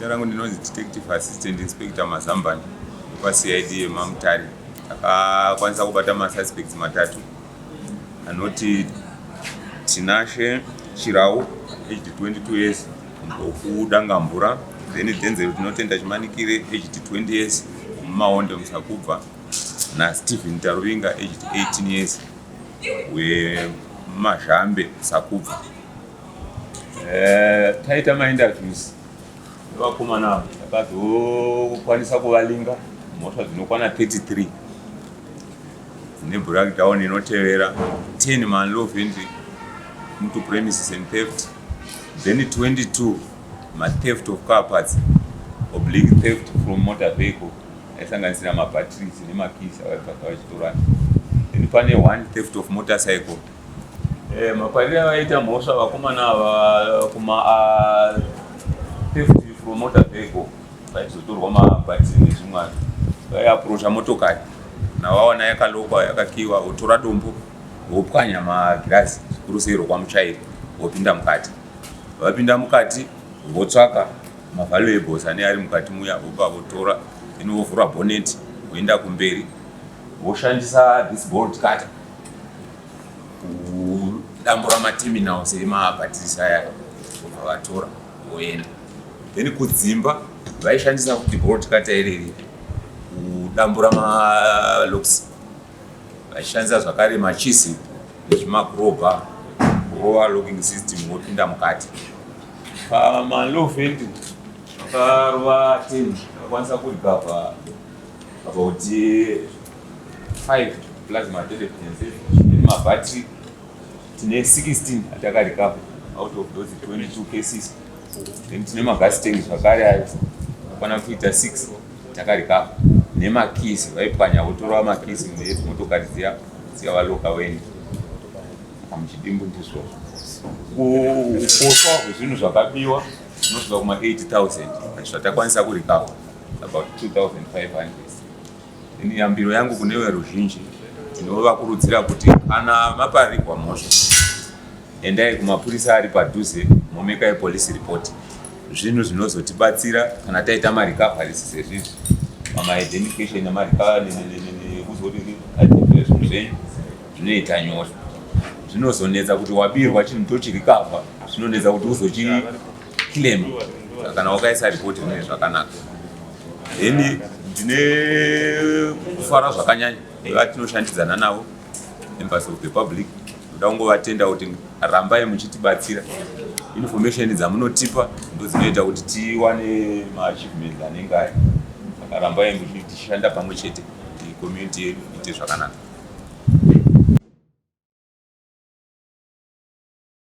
Zita rangu ndinonzi Detective Assistant Inspector Mazambani wepaCID yemaMutare. Takakwanisa kubata masuspects matatu anoti Tinashe Chirau aged 22 years wekuDangamvura, then Denzel Tinotenda Chimanikire aged 20 years wemuMaonde Musakubva naStephen Taruvinga aged 18 years weMazhambe Sakubva. Taita mainterviews nevakomana ava, takazokwanisa kuvalinga mhosva dzinokwana 33 dzine breakdown inotevera: 10 maunlawful entry into premises and theft, then 22 matheft of car parts oblique theft from motor vehicle, aisanganisira mabatteries nemakeys avaibva vachitora, then pane one theft of motorcycle. Mapariro avaita mhosva vakomana ava kuma theft from motor vehicle, vaizotorwa mabattery nezvimwe, vaiapproacha motokari navawana yakalokwa, yakakiwa, votora dombo vopwanya magirazi, zvikuru sei rokwamuchairi, vopinda mukati. Vapinda mukati, votsvaka mavaluables ane ari mukati muya, vobva votora, then vovhura bonnet, voenda kumberi, voshandisa this bolt cutter kudambura materminals emabatteries aya, vobva vatora voenda. Then kudzimba vaishandisa futi bolt cutter ireri kudambura malocks, vachishandisa zvakare machisi nezvimakrobha kurova locking system, vopinda mukati. Pamaunlawful entry vakarova 10, vakakwanisa kurecover about 5 plasma television, mabhatiri tine 16 atakarecover out of those 22 cases. Then tine magas tank zvakare ayo akwana kuita 6 takarecover, nemakeys, vaipwanya votora makeys edzimotokari dziya dziyavaloka voenda. Muchidimbu ndizvozvo. Ukoswa hwezvinhu zvakabiwa zvinosvika kuma 80,000, zvatakwanisa kurecover about 2500. Ini yambiro yangu kune veruzhinji, tinovakurudzira kuti kana maparirwa mhosva, endai kumapurisa ari padhuze, momekai police report. Zvinhu zvinozotibatsira kana taita marecoveries sezvizvi, pamaidentification nekuzoti zvinhu zvenyu zvinoita nyore. Zvinozonetsa kuti wabirwa chinhu tochirecover, zvinonetsa kuti uzochiclaim. Kana wakaisa ripoti zvinenge zvakanaka. Then ndine kufara zvakanyanya nevatinoshandidzana navo, Embassy of the Public. Ndoda kungovatenda kuti rambai muchitibatsira. Information dzamunotipa ndo dzinoita kuti tiwane maachievements anenge aya. Saka rambai tichishanda pamwe chete kuti community yedu iite zvakanaka.